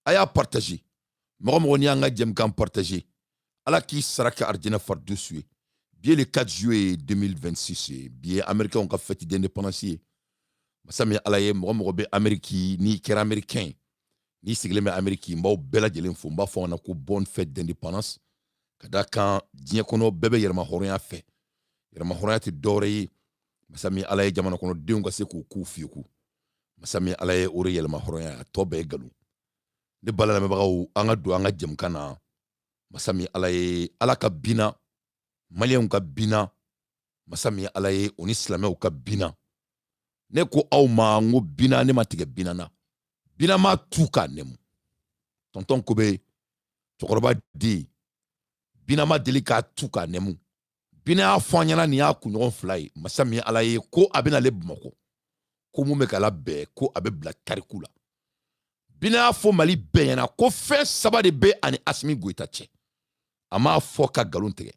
A y'a partager. Mɔgɔ mɔgɔ n'i y'an ka jɛmukan partager, Ala k'i sara kɛ arijinɛ faridusu ye. Bi ye le 4 juillet 2026 ye. Bi ye Américains ka fête d'indépendance ye. Masa min Ala ye, mɔgɔ mɔgɔ bɛ Amérique, n'i kɛra Américain, n'i sigilen bɛ Amérique, n b'aw bɛɛ lajɛlen fo. N b'a fɔ aw ɲɛna ko bonne fête d'indépendance, ka da kan diɲɛ kɔnɔ bɛɛ bɛ yɛrɛma hɔrɔnya fɛ. Yɛrɛma hɔrɔnya tɛ dɔwɛrɛ ye, masa min Ala ye, jamana kɔnɔdenw ka se k'u k'u fiyeku. Masa min Ala ye, o de yɛlɛma hɔrɔnya, a tɔ bɛɛ ye nkalon. Ne ba lamɛnbagaw, an ka don an ka jɛmukan na. Masa min Ala ye, Ala ka bina, Maliyɛnw ka bina, masa min Ala ye, o ni silamɛw ka bina. Ne ko aw ma n ko bina, ne ma tigɛ bina na. Bina ma tu k'a nɛmu. Tonton Kobe, cɛkɔrɔba den, bina ma deli k'a tu k'a nɛmu. Bina y'a fɔ an ɲɛna nin y'a kunɲɔgɔn 2 ye, masa min Ala ye, ko a bɛna ale Bamakɔ, ko mun bɛ k'a labɛn, ko a bɛ bila tariku la. Bina y'a fɔ Mali bɛɛ ɲɛna ko fɛn 3 de bɛ ani Asimi Goyita cɛ. A m'a fɔ ka nkalon tigɛ.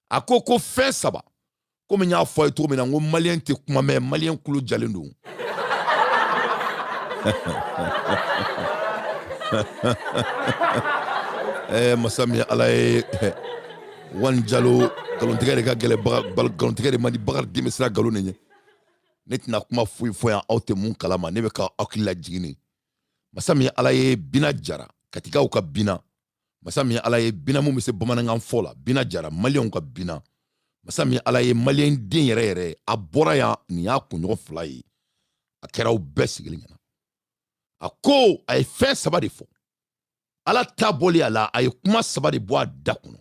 A ko ko fɛn 3. Komi n y'a fɔ a ye cogo min na, n ko Maliyɛn tɛ kuma mɛn, Maliyɛn kulo jalen don. Masa min Ala ye, Wani Jalo, nkalontigɛ de ka gɛlɛn, nkalontigɛ de man di. Bakari den bɛ siran nkalon de ɲɛ. Ne tɛna kuma foyi fɔ yan aw tɛ mun kalama. Ne bɛ ka hakili lajigin de. Masa min Ala ye, Bina Jara, Katikaw ka bina, masa min Ala ye, bina mun bɛ se bamanankan fɔ la, Bina Jara, Maliyɛnw ka bina, masa min Ala ye, Maliyɛn den yɛrɛ yɛrɛ, a bɔra yan nin y'a kunɲɔgɔn 2 ye. A kɛra aw bɛɛ sigilen ɲɛna. A ko a ye fɛn 3 de fɔ. Ala ta bɔli a la, a ye kuma 3 de bɔ a da kɔnɔ.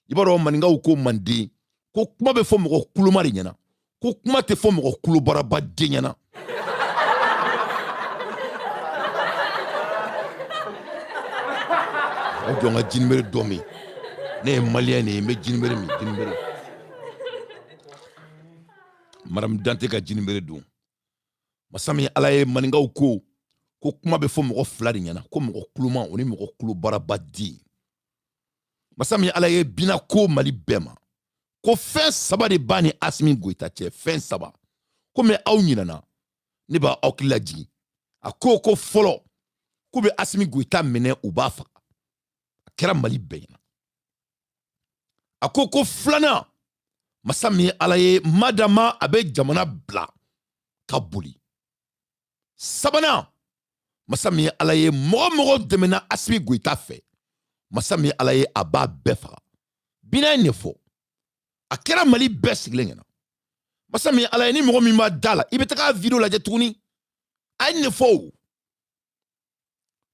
I b'a dɔn, maninkaw ko manden ko kuma bɛ fɔ mɔgɔ kuloma de ɲɛna, ko kuma tɛ fɔ mɔgɔ kulobaraba den ɲɛna. Aw jɔ n ka jinibere dɔ min. Ne ye Maliyɛn de ye, n bɛ jinibere min. Jinibere, Madame Dante ka jinibere don. Masa min Ala ye, maninkaw ko ko kuma bɛ fɔ mɔgɔ 2 de ɲɛna, ko mɔgɔ kuloma o ni mɔgɔ kulobaraba den. Masa min Ala ye, Bina ko Mali bɛɛ ma ko fɛn 3 de b'a ni Asimi Goyita cɛ. Fɛn 3. Komi aw ɲinɛna, ne b'a aw hakili lajigin. A ko ko fɔlɔ, k'u bɛ Asimi Goyita minɛ, u b'a faga. A kɛra Mali bɛɛ ɲɛna. A ko ko filanan, masa min ye Ala ye, madama a bɛ jamana bila ka boli. Sabanan, masa min ye Ala ye, mɔgɔ mɔgɔ dɛmɛna Asimi Goyita fɛ, masa min ye Ala ye, a b'a bɛɛ faga. Bina ye nin fɔ, a kɛra Mali bɛɛ sigilen ɲɛna. Masa min ye Ala ye, ni mɔgɔ min b'a da la, i bɛ taga video lajɛ tuguni. A ye nin fɔ o.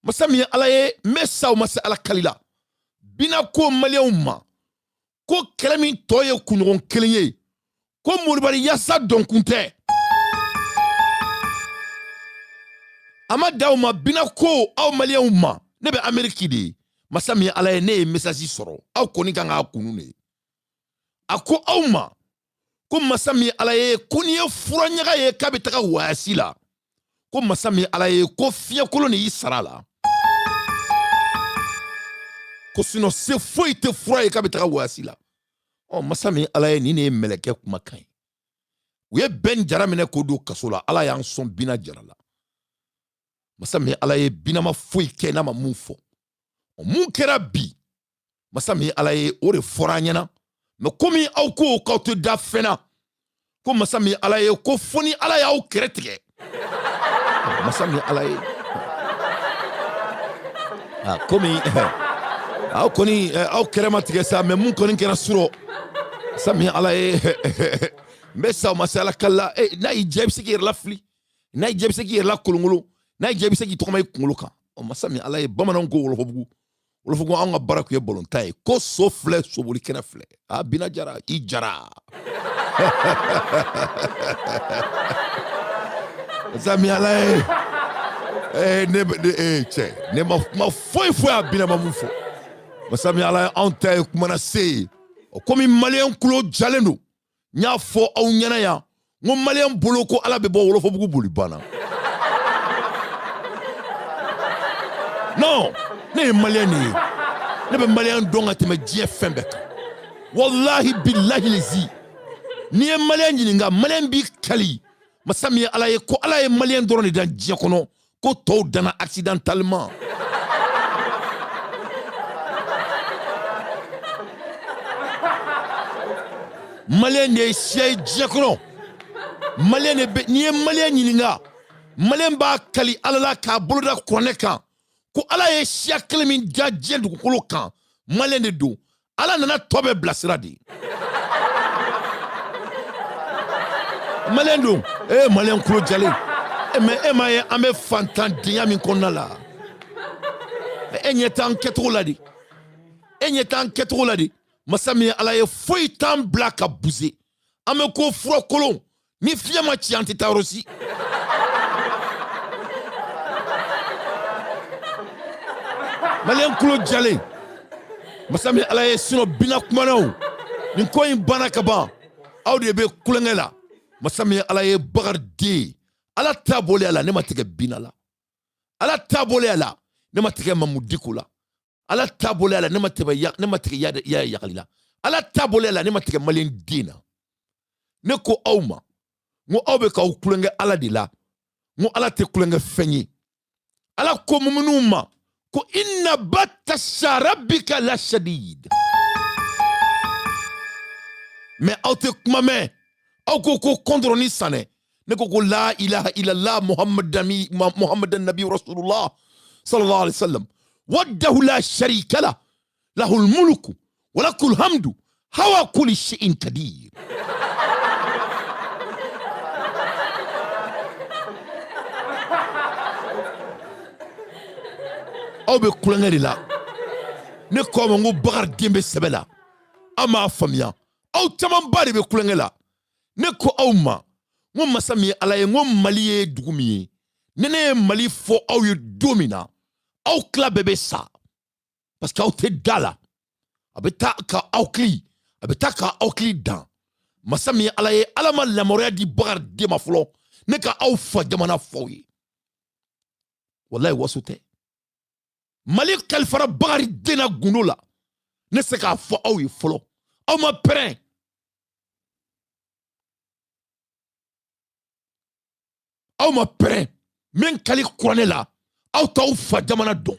Masa min ye Ala ye, n bɛ sa o ma se Ala kali la. Bina ko Maliyɛnw ma ko kɛlɛ min tɔ ye kunɲɔgɔn 1 ye, ko molibali yasa dɔnkun tɛ. A ma da o ma. Bina ko aw Maliyɛnw ma, ne bɛ Ameriki de ye, masa min ye Ala ye, ne ye message sɔrɔ, aw kɔni kan k'a kunu de. A ko aw ma ko masa min ye Ala ye, ko n'i ye fura ɲaga ye k'a bɛ taga wayasi la, ko masa min ye Ala ye, ko fiɲɛkolon de y'i sara la, ko sinon se foyi tɛ fura ye k'a bɛ taga wayasi la. Ɔ, masa min ye Ala ye, nin de ye mɛlɛkɛ kumakan ye. U ye Bɛn Jara minɛ k'o don kaso la. Ala y'an sɔn Bina Jara la. Masa min ye Ala ye, Bina ma foyi kɛ n'a ma mun fɔ. O mun kɛra bi, masa min ye Ala ye, o de fɔra an ɲɛna. Mɛ komi aw ko k'aw tɛ da fɛn na, ko masa min ye Ala ye, ko fo ni Ala y'aw kɛrɛ tigɛ. Masa min ye Ala ye, komi aw kɔni aw kɛrɛ ma tigɛ sa, mɛ mun kɔni kɛra surɔ, masa min ye Ala ye, n bɛ sa o ma se Ala kala. N'a y'i diya, i bɛ se k'i yɛrɛ lafili. N'a y'i diya, i bɛ se k'i yɛrɛ lakolonkolon. N'a y'i diya, i bɛ se k'i tɔgɔma i kunkolo kan. Ɔ, masa min Ala ye, bamananw ko wɔlɔfɔbugu, wɔlɔfɔbugu, anw ka baara tun ye balontan ye, ko so filɛ, soboli kɛnɛ filɛ. A Bina Jara, i jara. Masa min Ala ye, ne cɛ, ne ma kuma foyi foyi, a Bina ma mun fɔ. Masa min Ala ye, anw ta ye kumana se ye. O komi Maliyɛn kulo jalen don, n y'a fɔ aw ɲɛna yan, n ko Maliyɛn bolo ko Ala bɛ bɔ wɔlɔfɔbugu boli banna. Non, ne ye Maliyɛn de ye, ne bɛ Maliyɛn dɔn ka tɛmɛ diɲɛ fɛn bɛɛ kan. Walahi bilahi lezi, n'i ye Maliyɛn ɲininka, Maliyɛn b'i kali masa min ye Ala ye, ko Ala ye Maliyɛn dɔrɔn de dan diɲɛ kɔnɔ, ko tɔw danna accidentellement. Maliyɛn de ye siya ye diɲɛ kɔnɔ. Maliyɛn de bɛ, n'i ye maliyɛn ɲininka, maliyɛn b'a kali Ala la k'a bolo da kuranɛ kan ko Ala ye siya kelen min da diɲɛ dugukolo kan, maliyɛn de don. Ala nana tɔ bɛɛ bilasira de. Maliyɛn don. Ee maliyɛn kulo jalen. E mais e m'a ye an bɛ fantandenya min kɔnɔna la. E ɲɛ t'an kɛcogo la de. E ɲɛ t'an kɛcogo la de. Masa min ye Ala ye, foyi t'an bila ka buse. An bɛ ko fura kolon ni fiɲɛ ma ci, an tɛ taa yɔrɔ si. Maliyɛn kulo jalen. Masa min Ala ye, sinon bina kumanaw nin ko in banna ka ban. Aw de bɛ kulonkɛ la. Masa min Ala ye, Bakari den, Ala ta bɔlen a la, ne ma tigɛ bina la. Ala ta bɔlen a la, ne ma tigɛ Mamu Diko la. Ala ta bɔlen a la, ne ma tigɛ, ne ma tigɛ ya yagali la. Ala ta bɔlen a la, ne ma tigɛ maliyɛn den na. Ne ko aw ma, n ko aw bɛ k'aw kulonkɛ Ala de la. N ko Ala tɛ kulonkɛ fɛn ye. Ala ko muminuw ma ko inna batasha rabbika la shadid. Mais aw tɛ kuma mɛn. Aw ko ko kɔntɔrɔ ni sanɛ. Ne ko ko la ilaha illallah muhammadan muhammadan nabi rasulullah sallallahu alaihi wasallam wahdahu la sharika lah lahul mulku wa lakul hamdu hawa kulli shay'in kadir. Aw bɛ kulonkɛ de la. Ne ko aw ma n ko Bakari den bɛ sɛbɛ la. Aw m'a faamuya. Aw camanba de bɛ kulonkɛ la. Ne ko aw ma n ko masa min ye Ala ye, n ko Mali ye dugu min ye, ni ne ye Mali fɔ aw ye don min na, aw tila bɛɛ bɛ sa, parce que aw tɛ da la. A bɛ taa ka aw kili, a bɛ taa ka aw kili dan. Masa min ye Ala ye, Ala ma lamɔrɔya di Bakari den ma fɔlɔ ne ka aw fa jamana fɔ aw ye. Walayi waso tɛ. Mali kalifara Bakari den na gundo la, ne se k'a fɔ aw ye fɔlɔ. Aw ma pɛrɛn. Aw ma pɛrɛn. Min kali kuranɛ la, aw t'aw fa jamana dɔn.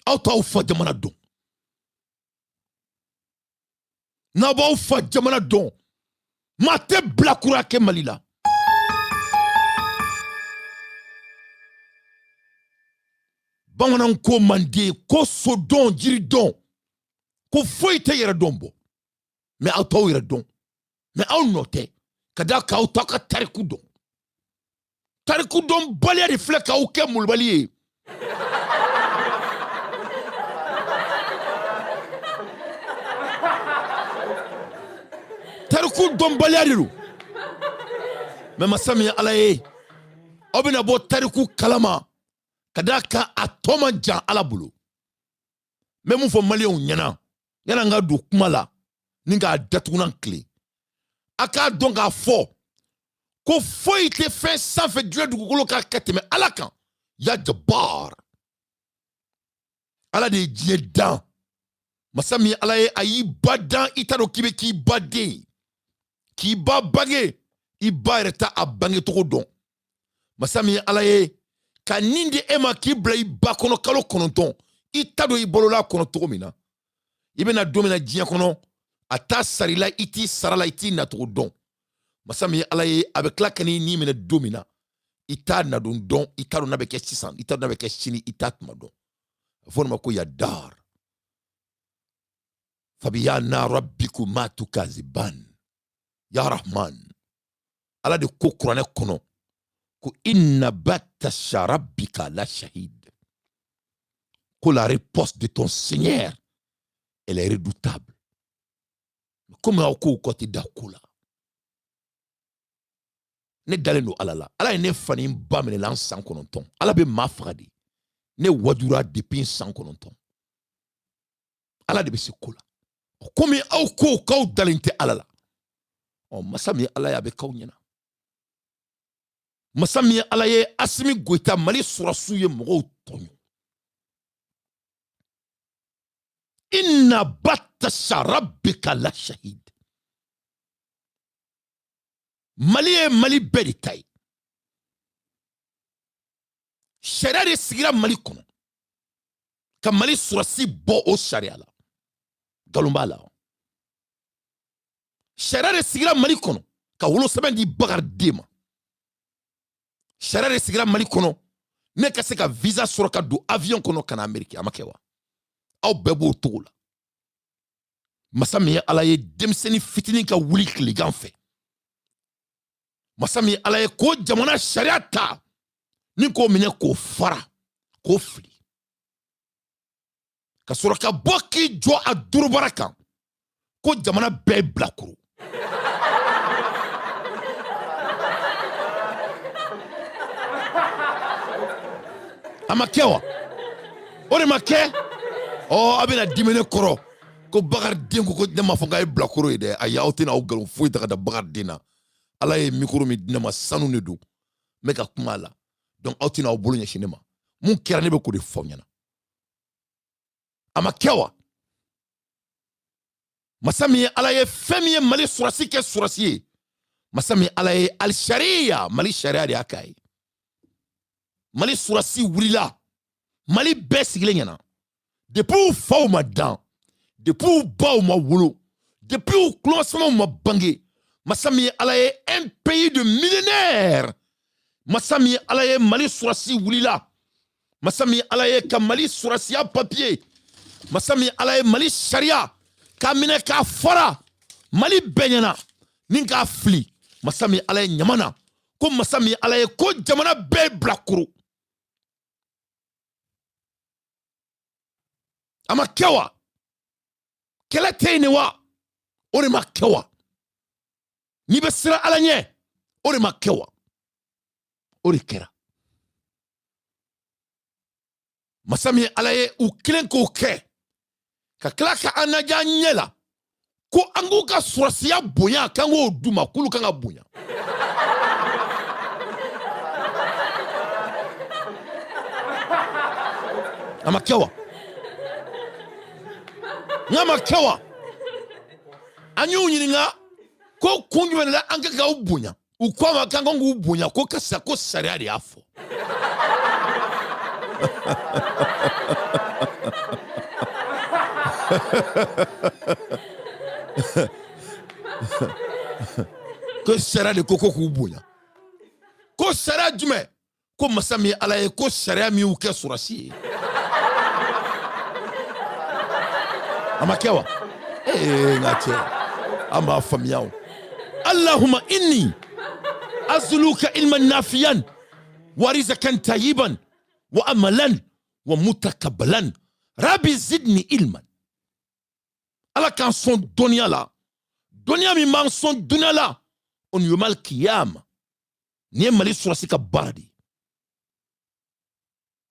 Aw t'aw fa jamana dɔn. N'aw b'aw fa jamana dɔn, maa tɛ bilakura kɛ Mali la. Bamananw ko manden ko sodɔn jiridɔn ko foyi tɛ yɛrɛ dɔn bɔ. Mais aw t'aw yɛrɛ dɔn. Mais aw nɔ tɛ ka d'a kan aw t'aw ka tariku dɔn. Tariku dɔn baliya de filɛ k'aw kɛ molobali ye. Tariku dɔnbaliya de don. Mais masa min ye Ala ye, aw bɛna bɔ tariku kalama ka d'a kan a tɔ man jan Ala bolo. N bɛ mun fɔ maliyɛnw ɲɛna yanni an ka don kuma la ni k'a datugunan tile, a k'a dɔn k'a fɔ ko foyi tɛ fɛn sanfɛ diɲɛ dugukolo kan ka tɛmɛ Ala kan. Ya Jabbar, Ala de ye diɲɛ dan. Masa min ye Ala ye, a y'i ba dan, i t'a dɔn k'i bɛ k'i ba den ye, k'i ba bange, i ba yɛrɛ t'a a bangecogo dɔn. Masa min ye Ala ye, ka nin di e ma k'i bila i ba kɔnɔ kalo 9, i t'a dɔn i balola a kɔnɔ cogo min na. I bɛna don min na diɲɛ kɔnɔ, a t'a sara i la, i t'i sara la, i t'i nacogo dɔn. Masa min ye Ala ye, a bɛ tila ka n'i ni minɛ don min na, i t'a nadon dɔn, i t'a dɔn n'a bɛ kɛ sisan, i t'a dɔn n'a bɛ kɛ sini, i t'a tuma dɔn. A fɔ o ma ko ya dar fabiya na rabbikuma tukaziban ya Rahman. Ala de ko kuranɛ kɔnɔ ko inna batasha rabbika la shahid, ko la réponse de ton Seigneur elle est redoutable. Komi aw ko k'aw tɛ da ko la, ne dalen don Ala la. Ala ye ne fa ni n ba minɛ la n san 9. Ala bɛ maa faga de. Ne wajura depuis n san 9. Ala de bɛ se ko la. Komi aw ko k'aw dalen tɛ Ala la, ɔ masa min ye Ala ye, a bɛ k'aw ɲɛna. Masa min ye Ala ye, Asimi Goyita, Mali sɔrɔsiw ye mɔgɔw tɔɲɔ. Inna batasha rabbika la shahid. Mali ye Mali bɛɛ de ta ye. Sariya de sigira Mali kɔnɔ. Ka Mali sɔrɔsi bɔ o sariya la, nkalon b'a la. Sariya de sigira Mali kɔnɔ ka wolosɛbɛn di Bakari den ma. Sariya de sigira Mali kɔnɔ ne ka se ka visa sɔrɔ ka don avion kɔnɔ ka na Ameriki. A ma kɛ wa? Aw bɛɛ b'o cogo la. Masa min ye Ala ye, denmisɛnnin fitinin ka wuli tilegan fɛ, masa min ye Ala ye k'o jamana sariya ta ni k'o minɛ k'o fara k'o fili, ka sɔrɔ ka bɔ k'i jɔ a dorobara kan ko jamana bɛɛ bilakoro. A ma kɛ wa? O de ma kɛ. Ɔ, a bɛna dimi ne kɔrɔ ko Bakari den ko ne m'a fɔ k'a ye bilakoro ye dɛ. Ayi, aw tɛna aw nkalon foyi ta ka da Bakari den na. Ala ye mikoro min di ne ma, sanu de don, n bɛ ka kuma a la. Donc aw tɛna aw bolo ɲɛsin ne ma. Mun kɛra, ne bɛ k'o de fɔ aw ɲɛna. A ma kɛ wa? Masa min ye Ala ye, fɛn min ye Mali sɔrɔsi kɛ sɔrɔsi ye, masa min ye Ala ye, alisariya, Mali sariya de y'a k'a ye. Mali sɔrɔsi wulila Mali bɛɛ sigilen ɲɛna. Depuis u faw ma dan, depuis u baw ma wolo, depuis u kulomasamaw ma bange, masa min ye Ala ye, un pays de millénaire, masa min ye Ala ye, Mali sɔrɔsi wulila. Masa min ye Ala ye, ka Mali sɔrɔsiya papiye, masa min ye Ala ye, Mali sariya k'a minɛ k'a fara Mali bɛɛ ɲɛna ni k'a fili. Masa min ye Ala ye ɲama na, ko masa min ye Ala ye, ko jamana bɛɛ bilakoro. A ma kɛ wa? Kɛlɛ tɛ yen wa? O de ma kɛ wa? N'i bɛ siran Ala ɲɛ, o de ma kɛ wa? O de kɛra. Masa min ye Ala ye, u kelen k'o kɛ ka tila ka an lajɛ an ɲɛ la ko an k'u ka sɔrɔsiya bonya, k'an k'o d'u ma, k'olu kan ka bonya. A ma kɛ wa? N'a ma kɛ wa? An y'u ɲininka ko kun jumɛn de la an ka k'aw bonya. U ko a ma k'an kan k'u bonya ko karisa, ko sariya de y'a fɔ. Ko sariya de ko k'u bonya. Ko sariya jumɛn? Ko masa min ye Ala ye, ko sariya min y'u kɛ sɔrɔsi ye. A ma kɛ wa? Ee, n ka cɛ, an b'a faamuya o. Allahumma inni as'aluka ilman nafiyan wa rizqan tayyiban wa amalan wa mutaqabbalan, rabbi zidni ilman. Ala k'an sɔn dɔnniya la, dɔnniya min b'an sɔn dunuya la o ni yomal kiyama. Nin ye Mali sɔrɔsi ka baara de ye.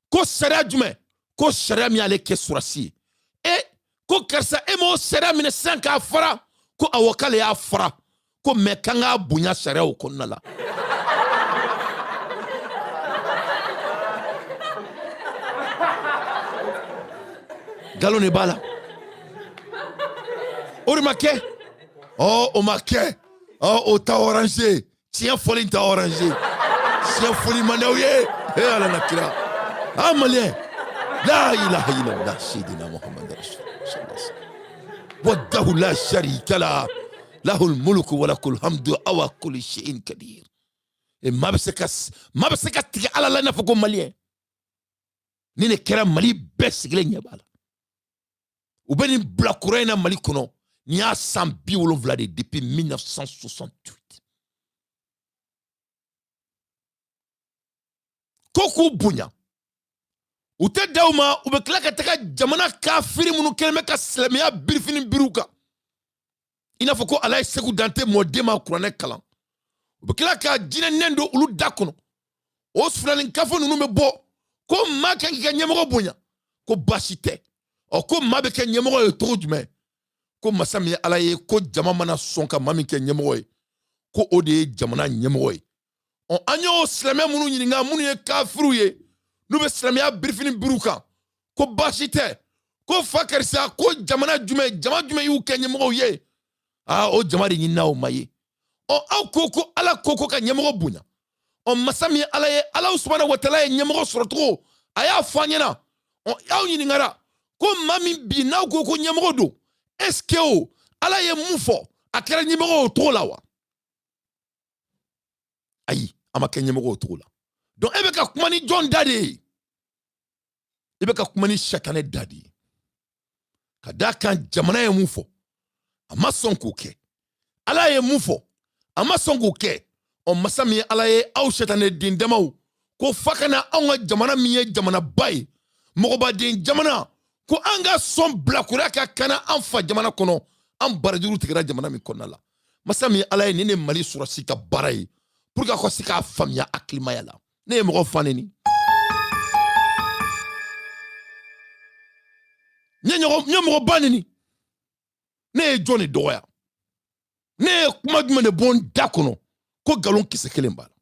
Ko sariya jumɛn? Ko sariya min y'ale kɛ sɔrɔsi ye. E ko karisa, e m'o sariya minɛ sisan k'a fara? Ko awɔ, k'ale y'a fara, ko mɛ k'an k'a bonya sariyaw kɔnɔna la. Nkalon de b'a la. O de ma kɛ. Ɔ, o ma kɛ. Ɔ, o ta orange tiɲɛ fɔli ta orange tiɲɛ fɔli man d'aw ye. E Ala na kira, an maliyɛn, la ilaha illallah sayyidina Muhammad rasulullah wahdahu la sharika la lahul mulku wa lakul hamdu awa kulli shay'in kadir. E maa bɛ se ka, maa bɛ se ka tigɛ Ala la i n'a fɔ ko maliyɛn. Ni ne kɛra, Mali bɛɛ sigilen ɲɛ b'a la. U bɛ nin bilakoro in na Mali kɔnɔ, nin y'a san 70 de, depuis 1968. Ko k'u bonya, u tɛ da u ma. U bɛ tila ka taga jamana kafiri minnu kɛlen bɛ ka silamɛya birifini biri u kan, i n'a fɔ ko Ala ye Segu Dante mɔden ma kuranɛ kalan. U bɛ tila ka jinɛ nɛn don olu da kɔnɔ. O filanin kafo ninnu bɛ bɔ ko maa kan k'i ka ɲɛmɔgɔ bonya, ko baasi tɛ. Ɔ, ko maa bɛ kɛ ɲɛmɔgɔ ye cogo jumɛn? Ko masa min ye Ala ye, ko jama mana sɔn ka maa min kɛ ɲɛmɔgɔ ye, ko o de ye jamana ɲɛmɔgɔ ye. Ɔ, an y'o silamɛ minnu ɲininka, minnu ye kafiriw ye, n'u bɛ silamɛya birifini biri u kan, ko baasi tɛ, ko fa karisa, ko jamana jumɛn, jama jumɛn y'u kɛ ɲɛmɔgɔw ye? Aa, o jama de ɲinina o ma ye. Ɔ, aw ko ko Ala ko ko ka ɲɛmɔgɔ bonya. Ɔ, masa min ye Ala ye, Ala subahana wa taala ye ɲɛmɔgɔ sɔrɔ cogo a y'a fɔ an ɲɛna. Ɔ, aw ɲininkara Ko maa min bi n'aw ko ko ɲɛmɔgɔ don, est ce que o Ala ye mun fɔ a kɛra ɲɛmɔgɔ o cogo la wa? Ayi, a ma kɛ ɲɛmɔgɔ o cogo la. Donc e bɛ ka kuma ni jɔn da de ye? I bɛ ka kuma ni satanɛ da de ye. Ka d'a kan jamana ye mun fɔ, a ma sɔn k'o kɛ. Ala ye mun fɔ, a ma sɔn k'o kɛ. Ɔ, masa min ye Ala ye, aw satanɛ den damaw ko fa ka na anw ka jamana min ye jamanaba ye, mɔgɔbaden jamana, ko an ka sɔn bilakoroya ka kana an fa jamana kɔnɔ, an barajuru tigɛra jamana min kɔnɔna la. Masa min ye Ala ye, nin de Mali sɔrɔsi ka baara ye pour que aw ka se k'a faamuya hakilimaya la. Ne ye mɔgɔ fa neni, n ye mɔgɔ ba neni, ne ye jɔn de dɔgɔya? Ne ye kuma jumɛn de bɔ n da kɔnɔ ko nkalon kisɛ kelen b'a la?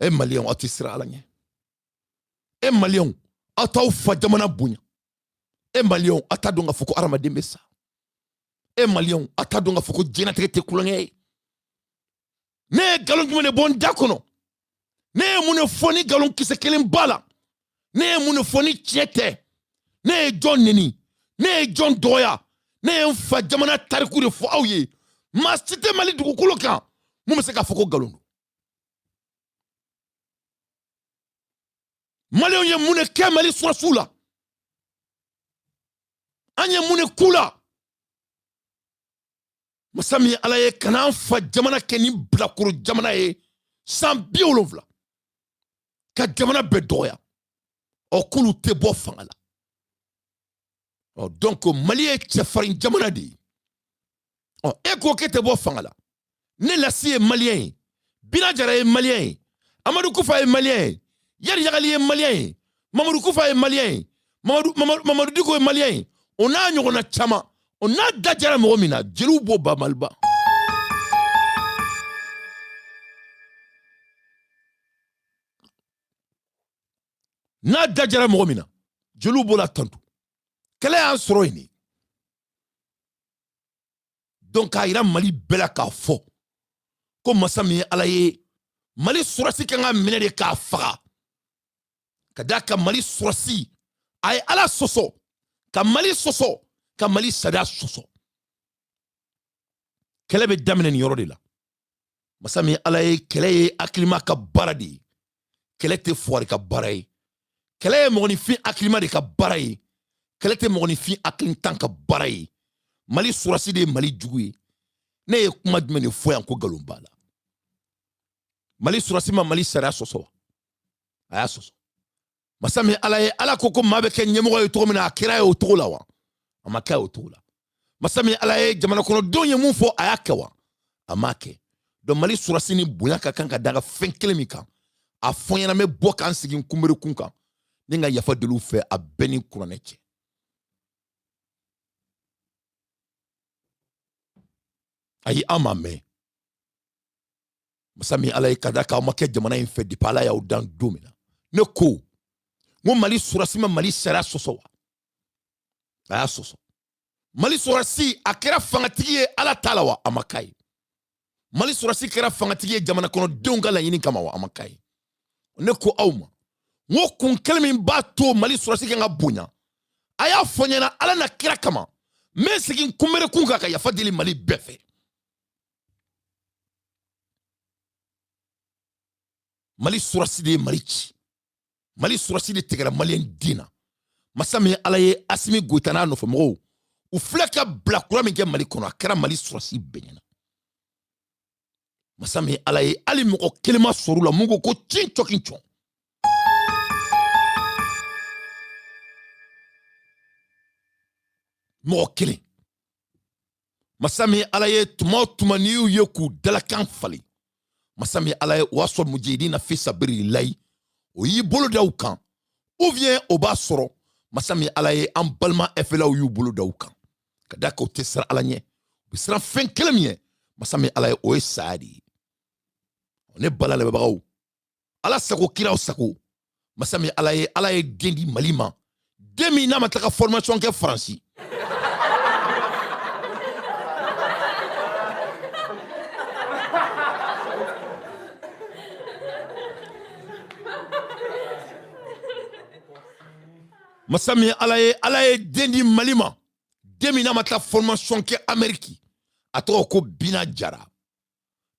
E Maliyɛnw, aw tɛ siran Ala ɲɛ. E Maliyɛnw, aw t'aw fa jamana bonya. E Maliyɛnw, aw t'a dɔn k'a fɔ ko hadamaden bɛ sa. E Maliyɛnw, aw t'a dɔn k'a fɔ ko diɲɛlatigɛ tɛ kulonkɛ ye. Ne ye nkalon jumɛn de bɔ n da kɔnɔ? Ne ye mun de fɔ ni nkalon kisɛ kelen b'a la? Ne ye mun de fɔ ni tiɲɛ tɛ? Ne ye jɔn neni? Ne ye jɔn dɔgɔya? Ne ye n fa jamana tariku de fɔ aw ye. Maa si tɛ Mali dugukolo kan mun bɛ se k'a fɔ ko nkalon don. Maliyɛnw ye mun de kɛ Mali sɔrɔsiw la? An ye mun de k'u la? Masa min ye Ala ye, kana an fa jamana kɛ ni bilakoro jamana ye san 70 ka jamana bɛɛ dɔgɔya. Ɔ, k'olu tɛ bɔ fanga la. Ɔ, donc Mali ye cɛfarin jamana de ye. Ɔ, e ko k'e tɛ bɔ fanga la. Ne Lasi ye Maliyɛn ye, Bina Jara ye Maliyɛn ye, Amadu Kufa ye Maliyɛn ye, Yari Yagali ye Maliyɛn ye, Mamadu Kufa ye Maliyɛn ye, Mamadu Diko ye Maliyɛn ye, o n'a ɲɔgɔnna caman. O n'a da jara mɔgɔ min na, jeliw b'o ba Maliba. N'a da jara mɔgɔ min na, jeliw b'o la tantu. Kɛlɛ y'an sɔrɔ yen de. Donc k'a yira Mali bɛɛ la k'a fɔ ko masa min ye Ala ye, Mali sɔrɔsi kan ka minɛ de k'a faga. Ka d'a kan Mali sɔrɔsi a ye Ala sɔsɔ, ka Mali sɔsɔ, ka Mali sariya sɔsɔ. Kɛlɛ bɛ daminɛ nin yɔrɔ de la. Masa min ye Ala ye, kɛlɛ ye hakilima ka baara de ye. Kɛlɛ tɛ fugari ka baara ye. Kɛlɛ ye mɔgɔninfin hakilima de ka baara ye. Kɛlɛ tɛ mɔgɔninfin hakilintan ka baara ye. Mali sɔrɔsi de ye Mali jugu ye. Ne ye kuma jumɛn de fɔ yan ko nkalon b'a la? Mali sɔrɔsi ma Mali sariya sɔsɔ wa? A y'a sɔsɔ. Masa min Ala ye, Ala ko ko maa bɛ kɛ ɲɛmɔgɔ ye cogo min na, a kɛra ye o cogo la wa? A ma kɛ o cogo la. Masa min Ala ye, jamana kɔnɔdenw ye mun fɔ, a y'a kɛ wa? A m'a kɛ. Donc Mali sɔrɔsi ni bonya ka kan ka da ka fɛn kelen min kan, a fɔ n ɲɛna, n bɛ bɔ k'an sigi n kunbere kun kan ni n ka yafa deli u fɛ, a bɛɛ ni kuranɛ cɛ. Ayi, an m'a mɛn. Masa min Ala ye, ka da k'aw ma kɛ jamana in fɛ depuis Ala y'aw dan don min na. Ne ko n ko Mali sɔrɔsi ma Mali sariya sɔsɔ wa? A y'a sɔsɔ. Mali sɔrɔsi a kɛra fangatigi ye Ala ta la wa? A ma k'a ye. Mali sɔrɔsi kɛra fangatigi ye jamana kɔnɔdenw ka laɲini kama wa? A ma k'a ye. Ne ko aw ma n ko kun kelen min b'a to Mali sɔrɔsi kan ka bonya, a y'a fɔ n ɲɛna Ala na kira kama, n bɛ segin n kunbere kun kan ka yafa deli Mali bɛɛ fɛ. Mali sɔrɔsi de ye Mali ci. Mali sɔrɔsi de tigɛra Maliyɛn den na. Masa min ye Ala ye, Asimi Goyita n'a nɔfɛmɔgɔw, u filɛ ka bila kura min kɛ Mali kɔnɔ, a kɛra Mali sɔrɔsi bɛɛ ɲɛna. Masa min ye Ala ye, hali mɔgɔ kelen ma sɔrɔ u la mun ko ko cin cɔkin cɔn. Mɔgɔ kelen. Masa min ye Ala ye, tuma o tuma n'i y'u ye k'u dalakan falen, masa min ye Ala ye, o y'a sɔrɔ mujahidina fi sabilillahi, o y'i bolo da u kan, ou bien o b'a sɔrɔ masa min ye Ala ye, an balima FLAw y'u bolo da u kan. Ka d'a kan u tɛ siran Ala ɲɛ, u bɛ siran fɛn kelen min ɲɛ, masa min ye Ala ye, o ye saya de ye. Ne bala lamɛnbagaw, Ala sago kiraw sago, masa min ye Ala ye, Ala ye den di Mali ma, den min n'a ma taga formation kɛ Faransi. Masa min ye Ala ye, Ala ye den di Mali ma, den min n'a ma taa formation kɛ Amérique, a tɔgɔ ko Bina Jara.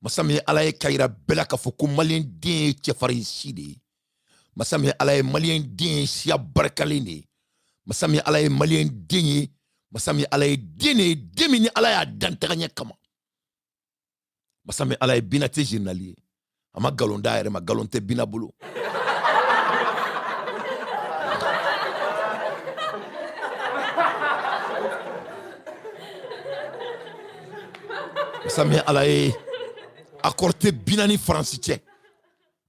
Masa min ye Ala ye, k'a yira bɛɛ la k'a fɔ ko maliyɛn den ye cɛfarin si de ye. Masa min ye Ala ye, maliyɛn den ye siya barikalen de ye. Masa min ye Ala ye, maliyɛn den ye, masa min ye Ala ye, den de ye, den min ni Ala y'a dan tagaɲɛ kama. Masa min ye Ala ye, Bina tɛ général ye, a ma nkalon d'a yɛrɛ ma, nkalon tɛ Bina bolo. Masa min ye Ala ye, accord tɛ Bina ni Faransi cɛ,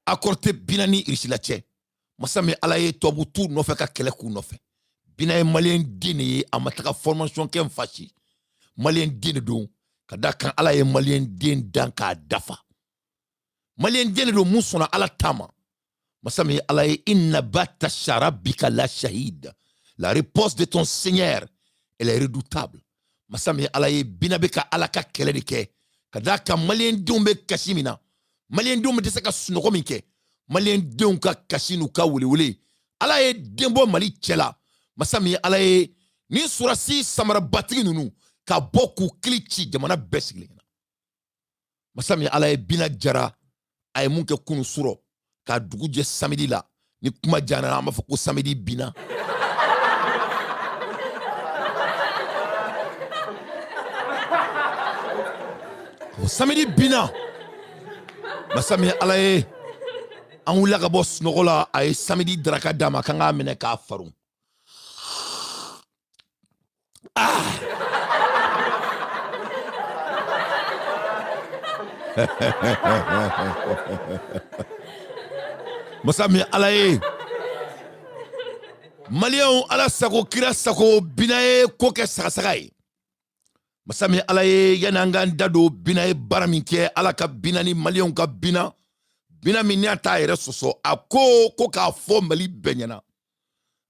accord tɛ Bina ni Irisila cɛ. Masa min ye Ala ye, tubabu t'u nɔfɛ ka kɛlɛ k'u nɔfɛ. Bina ye maliyɛn den de ye, a ma taga formation kɛ n fa si. Maliyɛn den de don, ka da kan Ala ye maliyɛn den dan k'a dafa. Maliyɛn den de don mun sɔnna Ala ta ma. Masa min ye Ala ye, inna batasha rabbika la shahid, la réponse de ton Seigneur, elle est redoutable. Masa min ye Ala ye, Bina bɛ ka Ala ka kɛlɛ de kɛ, ka d'a kan maliyɛn denw bɛ kasi min na, maliyɛn denw bɛ dɛsɛ ka sunɔgɔ min kɛ, maliyɛn denw ka kasi n'u ka welewele, Ala ye den bɔ Mali cɛ la. Masa min ye Ala ye, ni surasi samarabatigi ninnu ka bɔ k'u kili ci jamana bɛɛ sigilen ɲɛna. Masa min ye Ala ye, Bina Jara a ye mun kɛ kunun surɔ k'a dugu jɛ samedi la, ni kuma diyara an b'a fɔ ko samedi binna. O samedi binna. Masa min ye Ala ye, an wulila ka bɔ sunɔgɔ la, a ye samedi daraka d'a ma k'an k'a minɛ k'a farun. Ah! Masa min ye Ala ye, maliyɛnw, Ala sago kira sago, Bina ye ko kɛ sagasaga ye. Masa min ye Ala ye, yanni an k'an da don Bina ye baara min kɛ, Ala ka Bina ni maliyɛnw ka Bina, Bina min n'a t'a yɛrɛ sɔsɔ, a ko k'a fɔ Mali bɛɛ ɲɛna,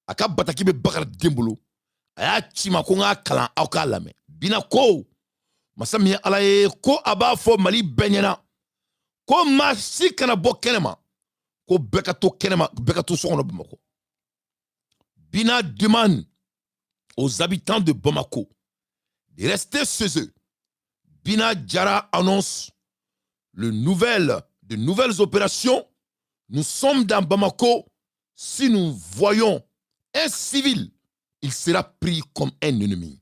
a ka bataki bɛ Bakari den bolo, a y'a ci ma ko n k'a kalan aw k'a lamɛn. Bina ko masa min ye Ala ye, ko a b'a fɔ Mali bɛɛ ɲɛna ko maa si kana bɔ kɛnɛma, ko bɛɛ ka to kɛnɛma, bɛɛ ka to so kɔnɔ Bamakɔ. Bina demande aux habitants de Bamako de rester chez eux. Bina Diarra annonce de nouvelles opérations. Nous sommes dans Bamako. Si nous voyons un civil, il sera pris comme un ennemi.